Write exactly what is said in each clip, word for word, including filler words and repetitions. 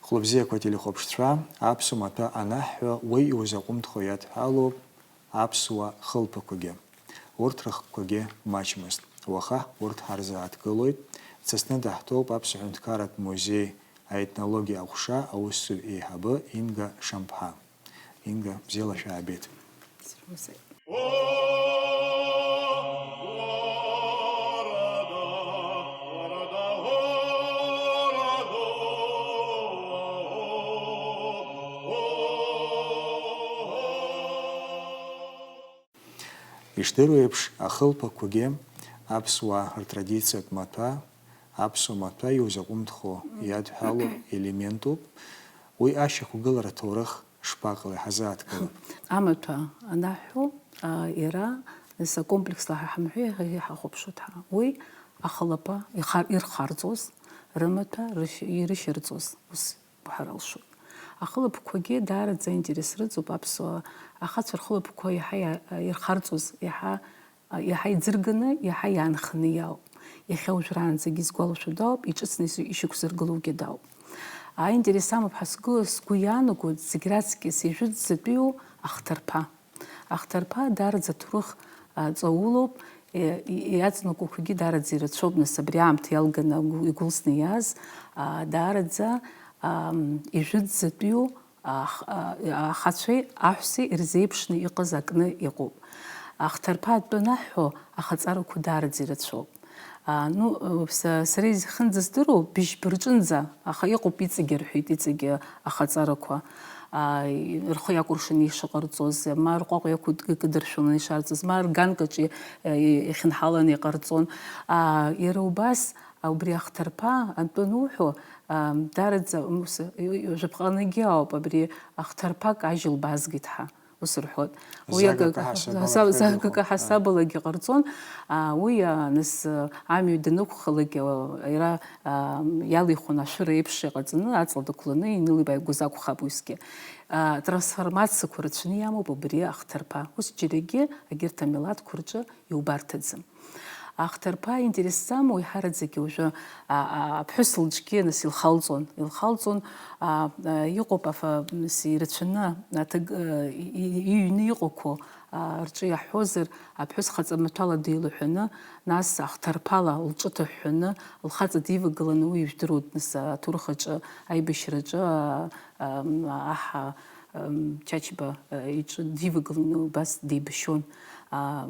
Хәлыбзиақәа телехәаԥшцәа, аԥсуа маҭәа анаҳҳәо, уи иузаҟәымҭхо иадҳәалоуп аԥсуа хылԥақәагьы. Урҭ рыхкқәагьы маҷмызт. Уаха урҭ ҳарзааҭгылоит. Дсасны даҳҭоуп Аԥсуа ҳәынҭқарратә музеи аетнологиа аҟәша аусзуҩ еиҳабы Инга Шамԥҳа. Инга, бзиала шәаабеит. Бзиа шәымсааит. Ишдыру еиԥш, ахылԥақәагьы аԥсуаа ртрадициатә маҭәа, аԥсуа маҭәа иузаҟәымҭхо иадҳәалоу елементуп. Уи ашьақәгылара аҭоурых шԥаҟалеи, ҳазааҭгылап. Амаҭәа анаҳҳәо, а, иара, нас, акомплексла ҳа ҳамҳәеи, ҳа ҳахәаԥшуеит ҳара. Уи ахылаԥа ихар-, ирхарҵоз, рымаҭәа рышь-, ирышьарҵоз, ус уҳәар алшоит. Ахылаԥқәагьы даараӡа аинтерес рыҵоуп аԥсуа ахацәа рхылаԥқәа иаҳа иа-, ирхарҵоз, иаҳа, иаҳа иӡырганы, иаҳа иаанханы иаауп. Иахьа уажәраанӡагьы исгәалашәо дауп, иҿыцны ис-, ишьақәзыргылоугьы дауп. Аинтерес амоуп ҳәа сгәы, сгәы иаанагоит зегь раҵкыс ижәытәӡатәиу ахҭарԥа. Ахҭарԥа даараӡа аҭоурых, а, ҵаулоуп, е, и-, иаҵанакуақәагьы даараӡа ирацәоуп, нас абри аамҭа иалганы агәы-, игәылсны иааз, а, даараӡа, ам, ижәытәӡатәиу ах-, а, ахацәеи аҳәсеи ирзеиԥшны иҟаз акны иҟоуп. Ахҭарԥа атәы анаҳҳәо, ахаҵарақәа даараӡа ирацәоуп. А, ну, э, са-, сара изхынӡаздыруа, быжьба рҿынӡа, аха иҟоуп иҵегьы, рҳәеит, иҵегьы ахаҵарақәа, а, и-, рхы иакәыршаны ишыҟарҵоз, ма рҟәаҟә иақәыд-, икыдыршәыланы ишарҵаз, ма рганкаҿы, э, и-, ихьынҳаланы иҟарҵон. А, иара убас, а, убри ахҭарԥа, атәы ануҳәо, а, даараӡа, м, с-, и-, и-, жәаԥҟанагьы ауп, абри ахҭарԥак ажьылба азгеит ҳәа. Ус рҳәоит. Уи Загак ага-, ҳасабала за-, загак ҳәа ҳасабалагьы ҟарҵон. А, уи, а, нас, а, амҩа данықәхалак, а, иара, а, иалихуан ашәыра еиԥш иҟаҵаны, аҵла дықәланы инылибааигоз акәхап усгьы. А, трансформациақәа рацәаны иамоуп абри ахҭарԥа. Ус џьарагьы агьырҭ амилаҭқәа рҿы иубарҭаӡам. Ахҭарԥа интересӡам, уи ҳараӡагьы уажәы, а, а, аԥҳәыс лыҿгьы нас илхалҵон, илхалҵон, а, а, иҟоуп афа-, нас ирацәаны аҭаг-, а, и-, и-, иҩны иҟақәоу, а, рҿы иаҳҳәозар, аԥҳәыс хаҵа маҭәала деилаҳәаны, нас ахҭарԥала лҿы ҭыҳәҳәаны, лхаҵа дивагыланы, уи ижәдыруеит, нас аҭоурых аҿы, аибашьраҿы, а, ам, аҳ, ам, Чачба, а, иҿы дивагыланы убас деибашьуан. А,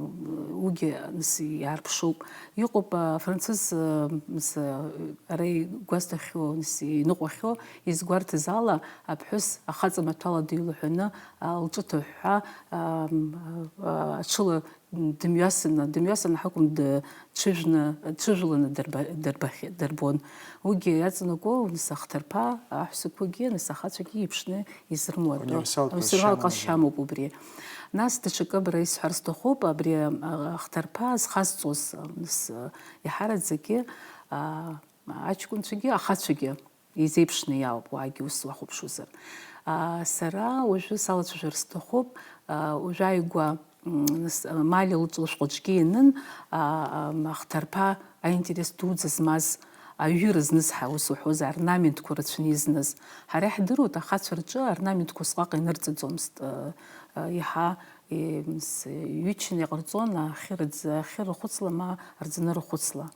уигьы, нас, иаарԥшуп. Иҟоуп, а, францыз, а, нас, а, ара игәасҭахьоу, нас, иныҟәахьоу, изгәарҭаз ала, аԥҳәыс ахаҵа маҭәала дилаҳәаны, а, лҿы ҭыҳәҳәа, ам, а, аҽыла дымҩасны, дымҩасны ҳакәым, д-, дҽыжәны, дҽыжәланы дырба-, дырбахьеит, дырбон. Уигьы иаҵанакуа, нас, ахҭарԥа, аҳәсақәагьы, нас, ахацәагьы иԥшны изрымоу атәы. Универсалтә Универсалтә ҟазшьамоуп. Ҟазшьамоуп убри. Нас даҽакы бара исҳәар сҭахуп, абри, а, ахҭарԥа зхазҵоз, а, нас, а, иаҳараӡакгьы, а, аҷкәынцәагьы, ахацәагьы изеиԥшны иаауп, уаагьы ус уахәаԥшуазар. А, сара уажәы салацәажәар сҭахуп, а, уажәааигәа, м, нас, а, Мали лыҿ-, лышәҟәаҿгьы ианын, а, а, ахҭарԥа аинтерес дуӡӡа змаз аҩы рызныз ҳәа ус уҳәозар, орнаментқәа рацәаны изныз. Ҳара иаҳдыруеит, ахацәа рҿы орнаментқәа усҟак инырҵаӡомызт, а, а, иаҳа Е, мс, ҩычны иҟарҵон, ахьы рыӡ-, ахьы рахәыцла, ма рӡынырахәыцла.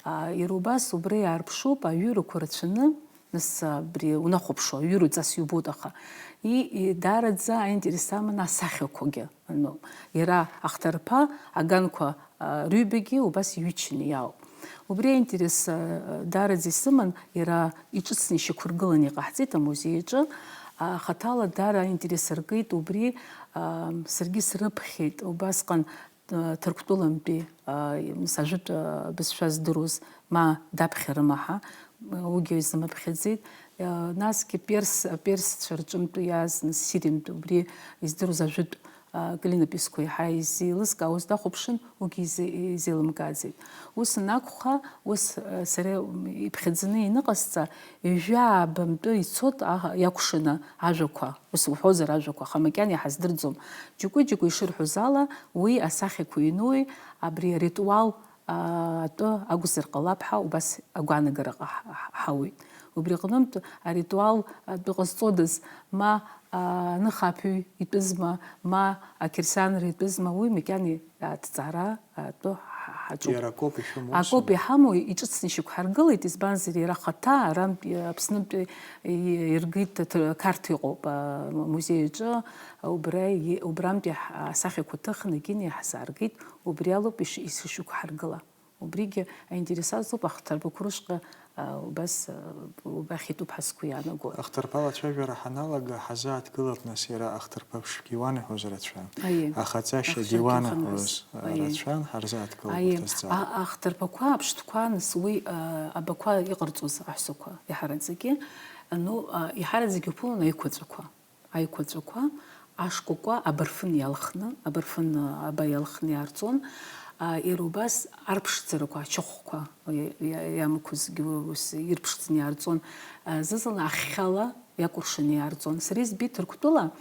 А, иара убас убра иаарԥшуп, аҩырақәа рацәаны, нас, абри унахәаԥшуа, аҩыра ҵас иубоит, аха и, и, даараӡа аинтерес аман асахьақәагьы. Ну, иара ахҭарԥа, аганқәа, а, рыҩбагьы убас иҩычны иаауп. Убри аинтерес, а, даараӡа исыман, иара иҿыцны ишьақәыргыланы иҟаҳҵеит амузеи аҿы. А, хаҭала даара аинтерес аркит убри, а, саргьы срыԥхьеит, убасҟан, а, Ҭырқәтәылантәи, а, мс ажәытә, а, бызшәа здыруаз, ма даԥхьарыма ҳәа, уигьы изымԥхьаӡеит. А, насгьы перс, аперсцәа рҿынтә иааз, нас Сириантәи убри издыруаз ажәытә а, клинописқәа иаҳа изеилызкаауаз дахәаԥшын, уигьы изе-, изеилымкааӡеит. Ус анакәха, ус, а, сара иԥхьаӡаны ианыҟасҵа, ҩажәи ааба мтәы ицот, а, иакәшаны ажәақәа, ус уҳәозар ажәақәа, аха макьана иҳаздырӡом. Џьыкәи-џьыкәи ишырҳәоз ала, уи асахьақәа иануи, абри аритуал атәы акәзар ҟалап ҳәа убас агәаанагараҟа ҳауеит. Убри аҟнынтә аритуал атәы ҟазҵодаз, ма аныхаԥҩ итәызма, ма ақьырсианра итәызма, уи макьана аҭҵаара атәы ҳаҿуп. Иара акоуп ишәымоу. Акоуп иҳамоу, иҿыцны ишьақәҳаргылеит, избанзар, иара ахаҭа арантә, Аԥснынтәи иргеит, Қарҭ иҟоуп амузеи аҿы, убра, убрантәи асахьақәа ҭыхны акьыни иаҳзааргеит, убри алоуп ишьақәҳаргыла. Убригьы аинтересазоуп, ахҭарԥақәа рышҟа, а, убас, а, убахь итәуп ҳәа сгәы иаанагоит. Ахҭарԥа алацәажәара ҳаналага, ҳазааҭгылап, нас, иара ахҭарԥа ԥшгьы уанаҳәоз рацәан. Аиеи. Ахаҵашьа ахшагьы диуанаҳәоз, а, аиеи, рацәан, ҳарзааҭгылап, аиеи, урҭ азҵаара. А-, ахҭарԥақәа аԥштәқәа, нас, уи, а, абақәа иҟарҵоз аҳәсақәа иаҳараӡагьы, ну, а, иаҳараӡагьы уԥылон аиқәаҵәақәа. Аиқәаҵәақәа ашкәакәа абарфын иалхны, абарфын, а, аба иалхны иаарҵон. А, иара убас арԥшӡарақәа, ачыхәқәа иа-, иа-, иамақәазгьы ус ирԥшӡаны иаарҵон. А, зны-зынла аххьала иакәыршаны иаарҵон. Сара избеит Ҭырқәтәыла,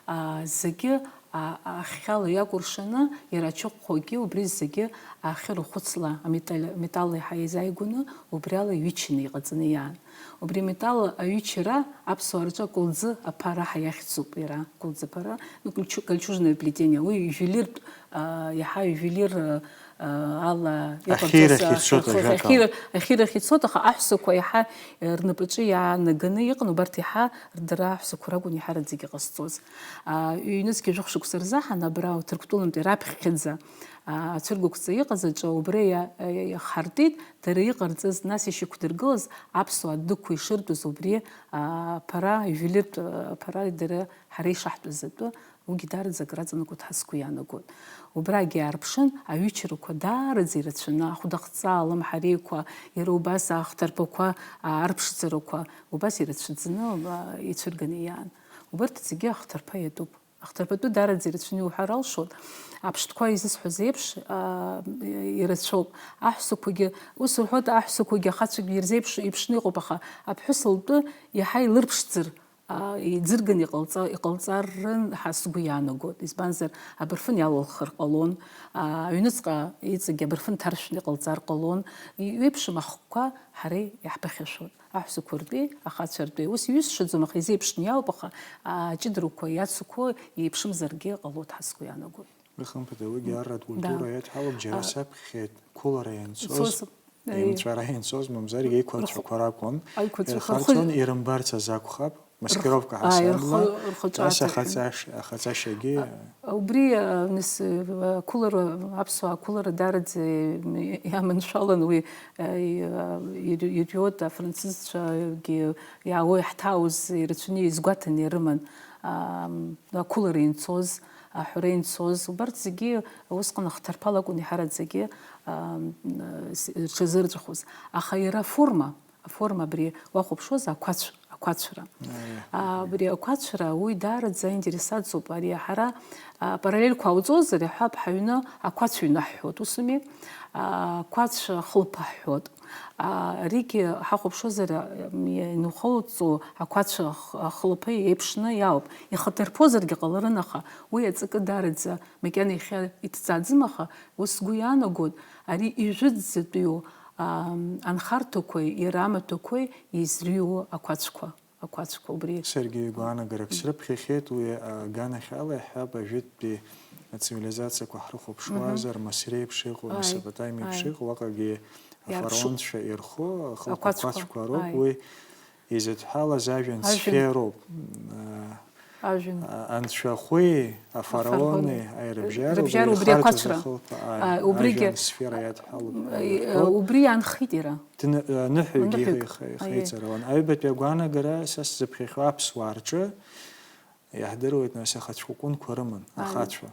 а, зегьы, а, аххьала иакәыршаны, иара ачыхәқәагьы убри зегьы ахьырахәыцла аметал-, металл иаҳа иазааигәаны, убриала иҩычаны иҟаҵаны иаан. Убри аметалл аҩычара аԥсуаа рҿы акәылӡы аԥара ҳәа иахьӡуп иара, акәылӡы аԥара, ну, кольчу-, кольчужное плетение, уи иужелиртә, а, иаҳа иужелир, а, ала иҟарҵоз, ахьирахь ицоит, а, ажәакала. Ахьира-, ахьирахь ицоит, аха аҳәсақәа иаҳа, э, рнапаҿы иаанаганы иҟан, убарҭ иаҳа рдара аҳәсақәа ракәын иаҳараӡагьы ҟазҵоз. А, ҩнызқьи жәохә шықәса рзы ҳан абра Ҭырқәтәылантәи раԥхьаӡа, а, ацәыргақәҵа иҟаз аҿы убра иа-, иа-, иахартит, дара иҟарҵаз, нас ишьақәдыргылаз аԥсуаа дәықәу ишыртәыз убри, а, аԥара, иужелиртә, а, аԥара дара ҳара ишаҳтәыз атәы, уигьы даараӡа акыр аҵанакуеит ҳәа сгәы иаанагоит. Убрагьы иаарԥшын, аҩычарақәа даараӡа ирацәаны, ахәдаҟҵа, алымҳареиқәа, иара убас ахҭарԥақәа, а, арԥшӡарақәа, убас ирацәаӡаны, а, ицәырганы иаан. Убарҭ зегьы ахҭарԥа иатәуп. Ахҭарԥатәы даараӡа ирацәаны иуҳәар алшоит. Аԥштәқәа изысҳәаз еиԥш, аа, ирацәоуп. Аҳәсақәагьы, ус рҳәоит, аҳәсақәагьы ахацәагьы ирзеиԥш-, еиԥшны иҟоуп, аха аԥҳәыс лтәы иаҳа илырԥшӡар, аа, иӡырганы иҟалҵа-, иҟалҵарын ҳәа сгәы иаанагоит. Избанзар, абырфын иалылхыр ҟалон, аа, аҩныҵҟа иҵегь абырфын ҭаршәны иҟалҵар ҟалон. Иеиԥшым ахқәа ҳара иаҳԥыхьашәоит. Аҳәсақәа ртәеи ахацәа ртәеи. Ус иҩысшаӡом, аха изеиԥшны иаауп, аха, а, аҷыдарақәа иацуқәо еиԥшымзаргьы ҟалоит ҳәа сгәы иаанагоит. Хымԥада, уигьы арратә культура иадҳәалоуп, џьара саԥхьеит, қәылара ианцоз, имҵәара ианцоз, мамзаргьы еиқәаҵәақәа ракәын, ирхарҵон, ирымбарц азы акәхап, маскировка ҳасабла, ас ахаҵашьагьы. Убри, а, нас, а, ақәылара, аԥсуаа ақәылара даараӡа иаманшәалан, уи, а, и-, а, ир-, ирҩуеит, афранцызцәагьы иаауеи ҳҭаауз ирацәаны изгәаҭаны ирыман, а, ақәылара инцоз, аҳәара инцоз, убарҭ зегьы усҟан ахҭарԥала акәын иҳараӡагьы, а, с-, рҽазырҵәахуаз. Аха иара аформа, Аформа абри уахәаԥшуаз ақәацә-, ақәацәра. Аиа. А, абри ақәацәра, уи даараӡа аинтерес аҵоуп. Ари ҳара, а, параллельқәа ауҵозар, иҳәап, ҳаҩны ақәацә ҩнаҳҳәоит, усуми? А, ақәацә хылԥа ҳҳәоит. А, аригьы ҳахәаԥшуазар, а, м, ианухылҵо ақәацә х-, хылԥа еиԥшны иаауп. Ихаҭарԥозаргьы ҟаларын, аха уи аҵакы даараӡа макьана иахьа иҭҵааӡам, аха ус сгәы иаанагоит, ари ижәытәӡатәиу, ам, анхарҭақәеи иара амаҭәақәеи изрыҩуа ақәацәқәа, ақәацәқәа убри. Саргьы игәаанагарак срыԥхьахьеит, уи аганахьала иаҳҳәап, ажәытәтәи ацивилизациақәа ҳрыхәаԥшуазар, Мысыр еиԥш иҟоу, Месопотамиа еиԥш иҟоу, уаҟагьы афараонцәа ирху ахылԥа ақәацәқәа роуп, уи изыдҳәалаз ажәҩан сфероуп. Ажәҩан. А, анцәахәи афараони, афараони, аи, рыбжьара, рыбжьара убри, убри ихарҵаз ақәацәра. Ахылԥа, аи, а, убригьы, ажәҩан сфера иадҳәалоуп, м, аи, убри ианхеит иара. Дны-, а, ныҳәаҩгьы, ныҳәаҩ, ихы-, ихы-, аиеи, иҵарауан. Аҩбатәи агәаанагара са сзыԥхьахьоу аԥсуаа рҿы иаҳдыруеит, нас, ахацәкәакәынқәа рыман, аиеи, ахацәа.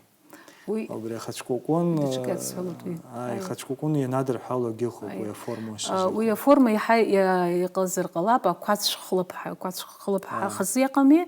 Уи убри ахацәкәакәын, даҽакы иацҳәалоит уи. Ааи, аиеи, ахацәкәакәын ианадырҳәалогь ыҟоуп, аиеи, уи аформа ус, а, уи азыҳәан. Аформа иаҳа иа-, иҟазар ҟалап, ақәацә хлыԥҳа, ақәацә хлыԥҳа, аиеи, хазы иҟами,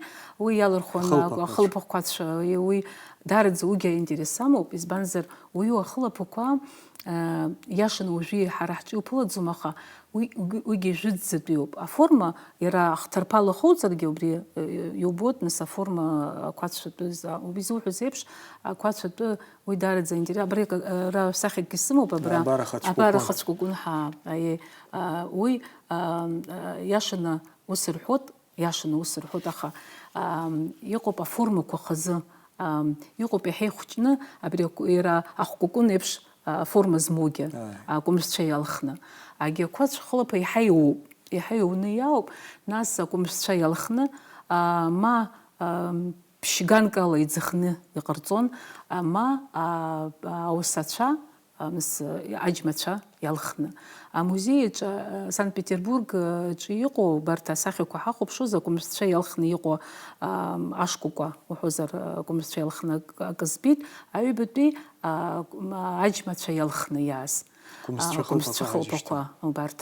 уи иалырхуан, хылԥа ақәацә, хылԥа қәацә, уи, уи даараӡа уигьы аинтерес амоуп, избанзар, уи ахылаԥақәа, а, иашаны уажәы ҳара ҳҿы иуԥылаӡом, аха Уи, уигьы, уигьы жәытәӡатәиуп. Аформа, иара ахҭарԥа лахоуҵаргьы убри, э, иубоит, нас, аформа ақәацәатәы за-, убри изуҳәаз еиԥш, ақәацәатәы уи даараӡа интерес-, абри акы, э, ра-, сахьакгьы сымоуп, абра. Абар ахацәкәакәын. Абар ахацәкәакәын, ҳа, аиеи, а, уи, а, а, иашаны ус рҳәоит, иашаны ус рҳәоит, аха, а, иҟоуп аформақәа хазы, а, иҟоуп иаҳа ихәҷны, абри акә-, иара ахәкәакәын еиԥш, а, форма змоугьы, Ааи. Акәымзцәа иалхны. Агьақәацә хылаԥа иаҳа иууп, иаҳа иуны иаауп, нас акәымзцәа иалхны, а, ма, а, ԥшьганкала иӡахны иҟарҵон, а, ма, а, ауасацәа, а, нас, а, аџьмацәа иалхны. Амузеи аҿы, а, Санкт-Петербург, а, аҿы иҟоу убарҭ асахьақәа ҳахәаԥшуаз, акәымзцәа иалхны иҟоу, а, ашкәакәа уҳәозар, а, акәымзцәа иалхны ак-, акы збеит, аҩбатәи, а, м-, аџьмацәа иалхны иааз. Кәымзцәа А, кәымзцәа хылԥақәа хылԥақәа ҳажьышьҭыр. Убарҭ.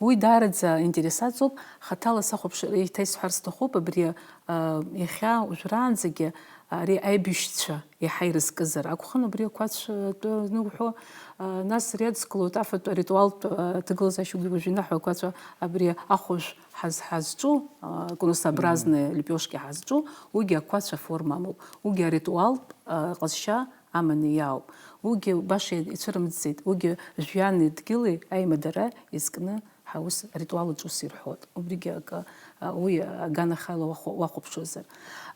Уи даараӡа интересаҵоуп, хаҭала сахәаԥшыр, еиҭа исҳәар сҭахуп, абри, а, иахьа уажәраанӡагьы ари аибашьцәа иаҳа ирызкызар акәхон, убри ақәацә атәы ануҳәо, а, нас иадскылоит афатә аритуалтә, а, аҭагылазаашьа уажә инаҳәо ақәацә абри ахәажә ҳаз-, ҳазҿу, а, конусообразные лепёшки ҳазҿу, уигьы ақәацә аформа амоуп, уигьы аритуалтә, а, ҟазшьа аманы иаауп. Уигьы баша ицәырымҵӡеит, уигьы жәҩани дгьыли аимадара изкны ҳаус аритуал аҿы ус ирҳәоит. Убригьы акы, а, уи аганахьала уахәа-, уахәаԥшуазар.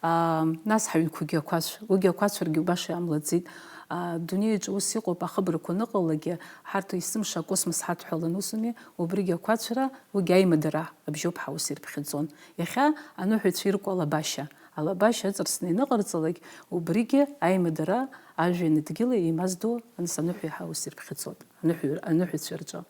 А, нас ҳаҩнқәагьы ақәацә, уигьы ақәацәаргьы баша иаамлаӡеит. А, дунеиаҿы ус иҟоуп, ахыбрақәа аныҟалалакгьы, ҳарҭ есымша акосмос ҳадҳәалан усуми, убригьы ақәацәра, уигьы аимадара абжьоуп ҳаус ирԥхьаӡон. Иахьа аныҳәаҩцәа иркәа алабашьа, алабашьа ыҵарсны ианыҟарҵалак, убригьы аимадара ажәҩани дгьыли еимаздо аныс аныҳәаҩ ҳәа ус ирԥхьаӡоит, аныҳәаҩ-, аныҳәаҩцәа рҿы.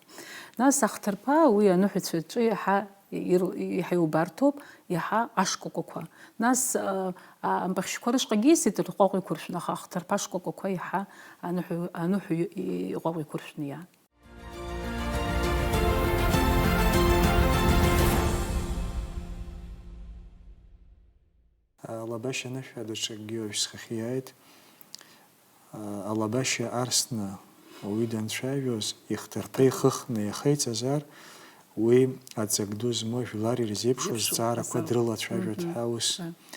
Нас ахҭарԥа уи аныҳәаҩцәа рҿы иаҳа ир-, иаҳа иубарҭоуп, иаҳа ашкәакәақәа. Нас, а, а, ампахьшьқәа рышҟагьы исит рҟәаҟә иқәыршәны, аха ахҭарԥа ашкәакәақәа иаҳа аныҳәаҩ-, аныҳәаҩ иҟәаҟә иқәыршәны иаан. Алабашьа анышәа даҽакгьы уажә схахьы иааит. Алабашьа арсны уаҩы данцәажәоз, ихҭарԥа ихыхны иахеиҵазар, уи аҵак ду змоу жәлар ирзеиԥшу Зеиԥшу зҵаарақәа азы. Дрылацәажәоит Мгм. ҳәа ус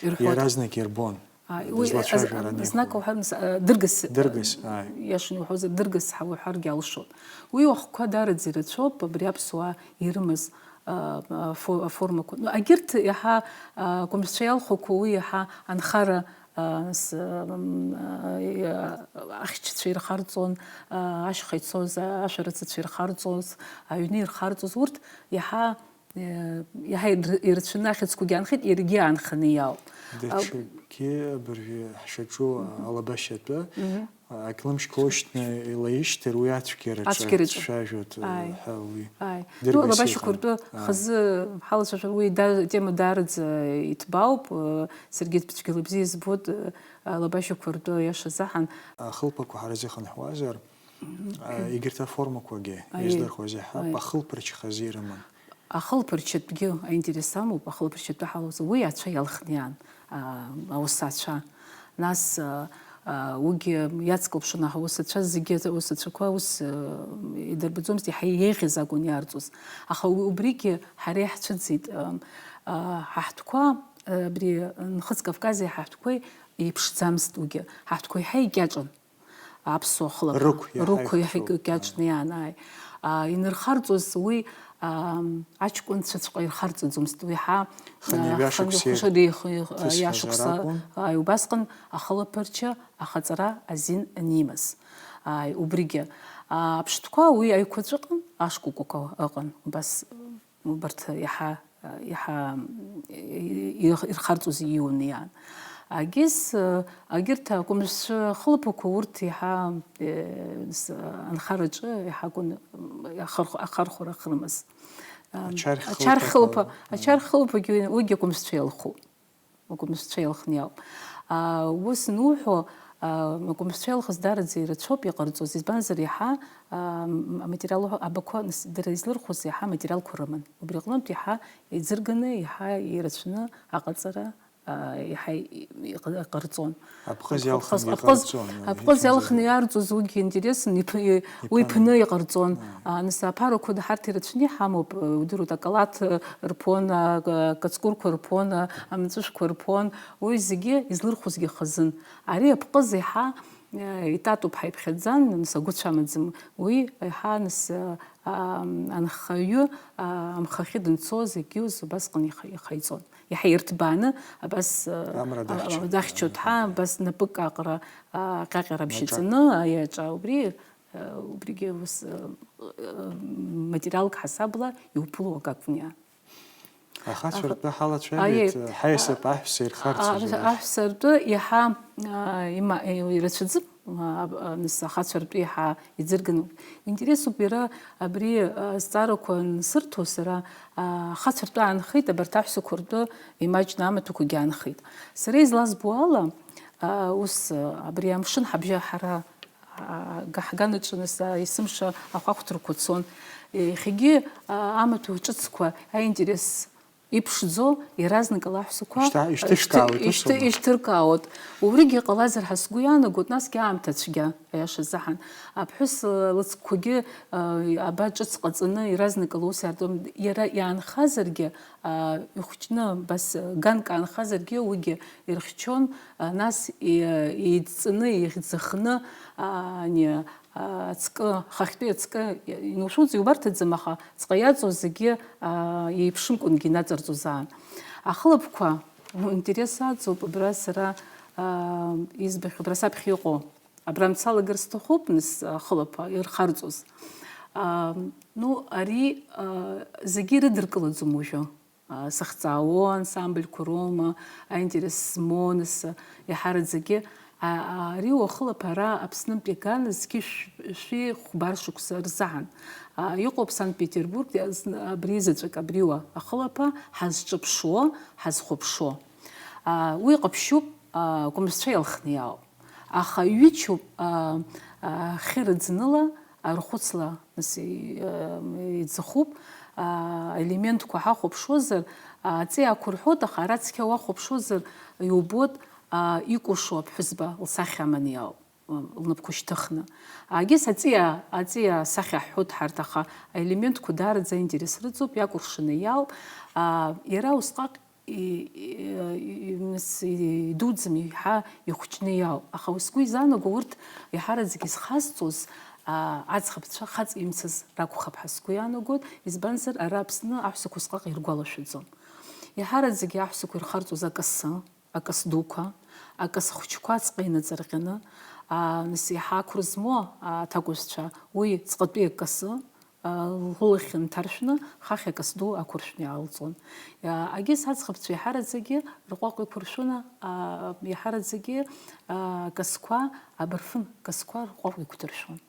Ирҳәоит. Иаразнак ирбон. Ааи, уи, дызлацәажәара а, а, анихәа. Знак уҳәар, мс-, а, дыргас, Дыргас, ааи. Иашаны иуҳәозар, дыргас ҳәа уҳәаргьы алшоит. Уи ахәқәа даараӡа ирацәоуп, абри аԥсуаа ирымаз, а, а, фо-, аформақәа. Ну, агьырҭ иаҳа, а, акәымзцәа иалхәақәо уи иаҳа анхара, а, с-, м, а, и-, а, ахьчацәа ирхарҵон, а, ашьха ицоз, а, ашәарыцацәа ирхарҵоз, аҩны ирхарҵоз, урҭ иаҳа Иаҳа ир-, ирацәаны ахьӡқәагьы аанхеит, иаргьы аанханы иаауп. Даҽакгьы абыржәы ҳшаҿу алабашьатәы, Мгм. Акьлымшьқәа ушьҭны илаишьҭыр, уи ацәгьараҿы Ацәгьараҿы. Дцәажәоит, Ааи. Ҳәа уи Ааи. Ну, дыргас алабашьақәа иҟан. Ртәы Ааи. Хазы ҳалацәажәар, уи да-, тема даараӡа иҭбаауп, э, саргьы цәгьала бзиа избоит, э, алабашьақәа ртәы иаша заҳан. Ахылԥақәа ҳара зыхынҳәуазар, Мгм. а, егьырҭ аформақәагьы Аиеи. Издырхуаз иаҳа Аиеи. Ахылԥарч хазы ирыман. Ахылԥарчатәгьы аинтерес амоуп, ахылԥарчатәы ҳалоуҵо, уи ацәа иалхны иаан, а, ауасацәа. Нас, а, а, уигьы иацклаԥшын, аха ауасацәа зегьы, ауасацәақәа ус, а, идырбаӡомызт, иаҳа еиӷьыз акәын иаарҵоз. Аха у-, убригьы ҳара иаҳцәыӡит, а, а, ҳа ҳтәқәа, а, абри Нхыҵ Кавкази ҳа ҳтәқәеи еиԥшӡамызт уигьы. Ҳа ҳтәқәа еиҳа икьаҿын. Аԥсуа хылаԥа. Рықә иаҳа Рықә иаҳа ихәҭоу. Икьаҿны иаанааи. А, инырхарҵоз уи, ам, аҷкәынцәаҵәҟьа ирхарҵаӡомызт, уи ҳа, Хынҩажәа а, шықәса хынҩажәа ирҭысхьазар иахьа акәын. Ааи, убасҟан ахылаԥарча ахаҵара азин анимаз. Ааи, убригьы. А, аԥштәқәа уи аиқәаҵәа ыҟан, ашкәакәақәа ыҟан, убас. Убарҭ иаҳа, иаҳа, и-, и-, ирхарҵоз ииуны иаан. Агьыс, агьырҭ акәымзцәа хылԥақәа урҭ иаҳа, е, с-, анхараҿы иаҳа акәын, ахархә-, ахархәара ахьрымаз. Ачархь Ачархь хылԥақәа. Хылԥа, ачархь хылԥагьы уигьы акәымзцәа иалхуп. Акәымзцәа иалхны иауп. А, ус ануҳәо, а, акәымзцәа иалхыз даараӡа ирацәоуп иҟарҵоз, избанзар, иаҳа, а, м-, аматериал, абақәа, нас, дара излырхуаз иаҳа аматериалқәа рыман. Убри аҟнытә иаҳа иӡырганы, иаҳа ирацәаны аҟаҵара а, иаҳа и-, иҟ-, иҟарҵон. Аԥҟыз иалхны Аԥҟыз, иҟарҵон, аԥҟыз иалхны иарҵоз уигьы интересын, иԥ-, и-, уи иԥны. Иԥны иҟарҵон. А, нас аԥарақәа ҳарҭ ирацәаны иҳамоуп, удыруеит, акалаҭ рԥон, а, акацкәырқәа рԥон, а, амҵәышәқәа рԥон, уи зегьы излырхәызгьы хазын. Ари аԥҟыз еиҳа, а, итатоуп ҳәа иԥхьаӡан, нас агәы цәамаӡам. Уи еиҳа, нас, а, а, анхаҩы, а, амхахьы данцоз, егьиуз убасҟан иха-, ихаиҵон. Иаҳа ирҭбааны абас, а, Амра а, дахьчон. Дахьчон, ҳа, абас напык аҟара, а, ҟьаҟьара бжьаҵаны, аиаҿа убри, а, убригьы ус, а, а, материалк ҳасабла иуԥыло акакәын иа. Ахацәа Аха-, ртәы ҳалацәажәеит, аиеи. Ҳаиасып аҳәса ирхарц А, азы. Аҳәса ртәы иаҳа, а, има-, ирацәаӡым, а, а, нас ахацәа ртәы иаҳа иӡырганы. Интересуп иара абри, а, азҵаарақәа ансырҭо сара, а, ахацәа ртәы аанхеит, абарҭ аҳәсақәа ртәы имаҷны амаҭәақәагьы аанхеит. Сара излазбо ала, а, ус, а, абри амшын ҳабжьа ҳара, а, га-, ҳганаҿы нас, а, есымша ахәахәҭрақәа цон. Иахьагьы, а, амаҭәа ҿыцқәа аинтерес иԥшӡо, иаразнак ала аҳәсақәа Ишьҭа-, ишьҭышькаауеит, ишьҭы-, ус аума? Ишьҭыркаауеит. Убригьы ҟалазар ҳәа сгәы иаанагоит, насгьы аамҭа цәгьа, аиаша азыҳәан. Аԥҳәыс, э, лыцкқәагьы, э, аба ҿыц ҟаҵаны, иаразнак ала ус иаартуам. Иара иаанхазаргьы, а, ихәҷны, абас, э, ганк аанхазаргьы, уигьы ирхьчон, а, нас и-, еидҵаны, еиҵыхны, а, ани, ацкы, хахьтәи ацкы ианушәоз иубарҭаӡам, аха ҵҟа иаҵоу зегьы, аа, еиԥшымкәангьы инаҵарҵозаан. Ахылаԥқәа, ну, интерес аҵоуп, абра сара, аа, избахьоу, абра саԥхьа иҟоу, абра мцалагар сҭахуп, нас, ахылаԥа ирхарҵоз. Аа, ну, ари, аа, зегьы ирыдыркылаӡом уажәы. А, сахьҵаауоу ансамбльқәа роума, аинтерес змоу, нас, иаҳараӡагьы, а, а, ари уахылаԥ ара Аԥснынтә иаган зқьи шә-, шәи хәба шықәса рзаҳан. А, иҟоуп Санкт-Петербург, зны абри заҵәык абриуа ахылаԥа ҳазҿыԥшуа, ҳазхәаԥшуа. А, уи ҟаԥшьуп, а, кәымзцәа иалхны иаауп. Аха ҩычоуп, а, а, хьы рыӡныла, арахәыцла, нас, и-, а, иӡахуп, а, елементқәа ҳахәаԥшуазар, а, аҵиаақәа рҳәоит, аха ара цқьа уахәаԥшуазар, иубоит, а, икәашо аԥҳәызба лсахьа аманы иаауп, а, лнапқәа шьҭыхны. Агьыс аҵиаа, аҵиаа сахьа ҳҳәоит ҳарҭ, аха аелементқәа даараӡа аинтерес рыҵоуп, иакәыршаны иаауп. А, иара усҟак и-, и-, и-, нас идуӡӡам, еиҳа ихәҷны иаауп. Аха уи сгәы изаанаго, урҭ еиҳараӡак изхазҵоз, аа, аӡӷабцәа хаҵа имцаз ракәхап ҳәа сгәы иаанагоит, избанзар, ара Аԥсны аҳәсақәа усҟак иргәалашәаӡом. Еиҳараӡакгьы аҳәсақәа ирхарҵоз акасы, акасы дуқәа, акасы хәыҷқәа аҵҟьа инаҵарҟьаны, аа, нас еиҳа ақәра змоу аҭакәажәцәа, уи ҵҟатәи акасы, лылахь нҭаршәны, хахь акас ду ақәыршәны иаалҵуан. Агьыс аӡӷабцәа иаҳараӡагьы рҟәаҟә иқәыршәаны, а, иаҳараӡагьы, а, акасқәа, абырфын касқәа рҟәаҟә иқәдыршәон.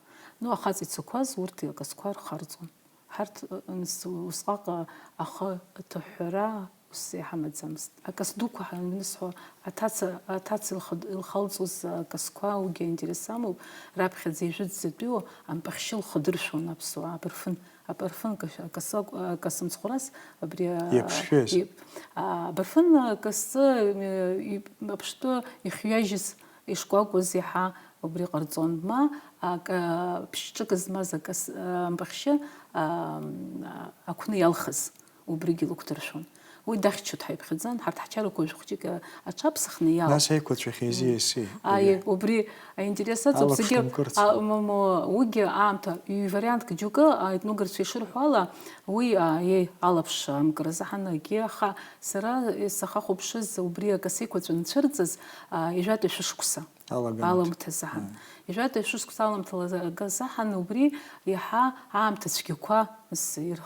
Ну, ахаҵа ицақәаз урҭ акасқәа рхарҵон. Ҳарҭ, ы, нас, усҟак, а, ахы ҭыҳәҳәара ус иҳамаӡамызт. Акас дуқәа ҳанысҳәо, аҭаца, аҭаца илхы-, илхалҵоз акасқәа, уигьы аинтерес амоуп, раԥхьаӡа ижәытәӡатәиу ампахьшьы лхы дыршәон аԥсуаа, абырфын, абырфын каш-, акасы, акасы мцхәрас абри, а, Иаԥшшәыз. И-, а, абырфын акасы, э, и-, аԥштәы ихҩажьыз, ишкәакәаз иаҳа убри ҟарҵон, ма ак-, а, ԥшьҿык змаз акас-, а, ампахьшьы, а, м, а, ақәны иалхыз. Убригьы лықәдыршәон. Уи дахьчоит ҳаиԥхьаӡан, ҳарҭ ҳчарақәа жәохәҷык аҽаԥсахны иалан. Нас еиқәацәахьеи, Мм. Еси, Аиеи, убри. Убри аинтерес аҵоуп, Алаԥш зегьы, ҭамкырц. А, м-, м-, уигьы аамҭа, ҩ-вариантк џьоукы, а, етнографцәа ишырҳәо ала, уи, а, еи, алаԥш амкра заҳан акгьы, аха сара, е, сахахәаԥшыз убри акасеиқәаҵәа нцәырҵыз, а, ижәатәи шәышықәса. Алагамҭа. Аламҭа заҳан. Ааи. Ижәатәи шәышықәса аламҭала за-, га заҳан убри иаҳа аамҭа цәгьақәа, нас ир-,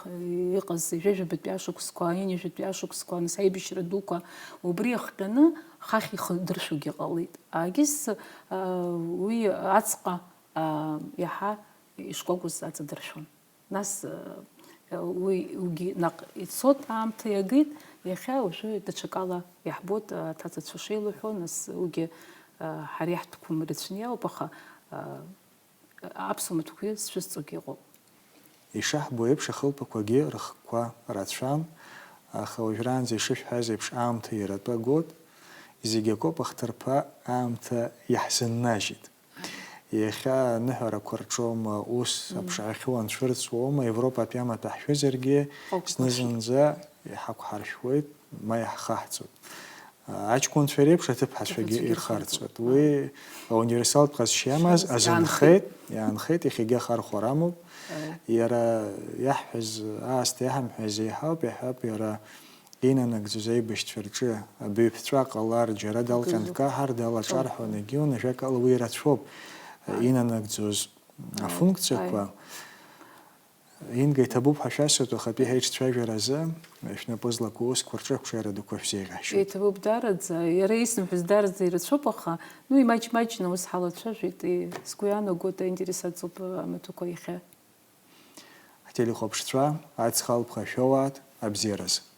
иҟаз ҩажәабатәи ашықәсқәа, ҩынҩажәатәи ашықәсқәа, нас аибашьра дуқәа, убри иахҟьаны хахь ихы дыршәугьы ҟалеит. Агьыс, а, уи аҵҟа, а, иаҳа ишкәакәыз аҵадыршәон. Нас, э, уи, уигьы наҟ ицоит, аамҭа иагеит, иахьа уажәы даҽакала иаҳбоит, э, аҭацацәа шеилыҳәо, нас уигьы, э, ҳара иаҳтәқәам рацәаны иоуп, аха, э, аԥсуа маҭәақәа зцәысҵогьы ыҟоуп. Ишаҳбо еиԥш, ахылԥақәагьы рыхкқәа рацәан, аха уажәраанӡа ишышәҳәаз еиԥш, аамҭа иара атәы агоит. Зегь акоуп, ахҭырԥа аамҭа иаҳзыннажьит. Иахьа аныҳәарақәа рҿоума, ус аԥшаахьы уанцәырҵуоума, Европатәи амаҭәа ҳшәызаргьы, зны-зынӡа иҳақәҳаршәуеит, ма иаҳхаҳҵоит. Аҷкәынцәа реиԥш аҭыԥҳацәагьы ирхарҵоит. Уи ауниверсалтә ҟазшьа иамаз азынхеит, иаанхеит, иахьагьы ахархәара амоуп. Иара иаҳҳәаз аасҭа иаҳамҳәаз еиҳауп, иаҳҳәап, иара инанагӡоз аибашьцәа рҿы абаҩԥҵәа ҟалар, џьара далҟьан дкаҳар, далаҿарҳәон, егьиун, ажәакала, уи ирацәоуп инанагӡоз афункциақәа. Инга, иҭабуп ҳәа шәасҳәоит, уахатәи ҳаиҿцәажәаразы шәнапы злаку аусқәа рҿы ақәҿиара дуқәа шәзеиӷьашьоит. Иҭабуп даараӡа, иара исымҳәаз даараӡа ирацәоуп, аха, ну, имаҷ-маҷны ус ҳалацәажәеит, и-, сгәы иаанагоит, аинтерес аҵоуп амаҭәақәа иахьа. Ҳтелехәаԥшцәа, аҵх алԥха шәоуааит, абзиараз.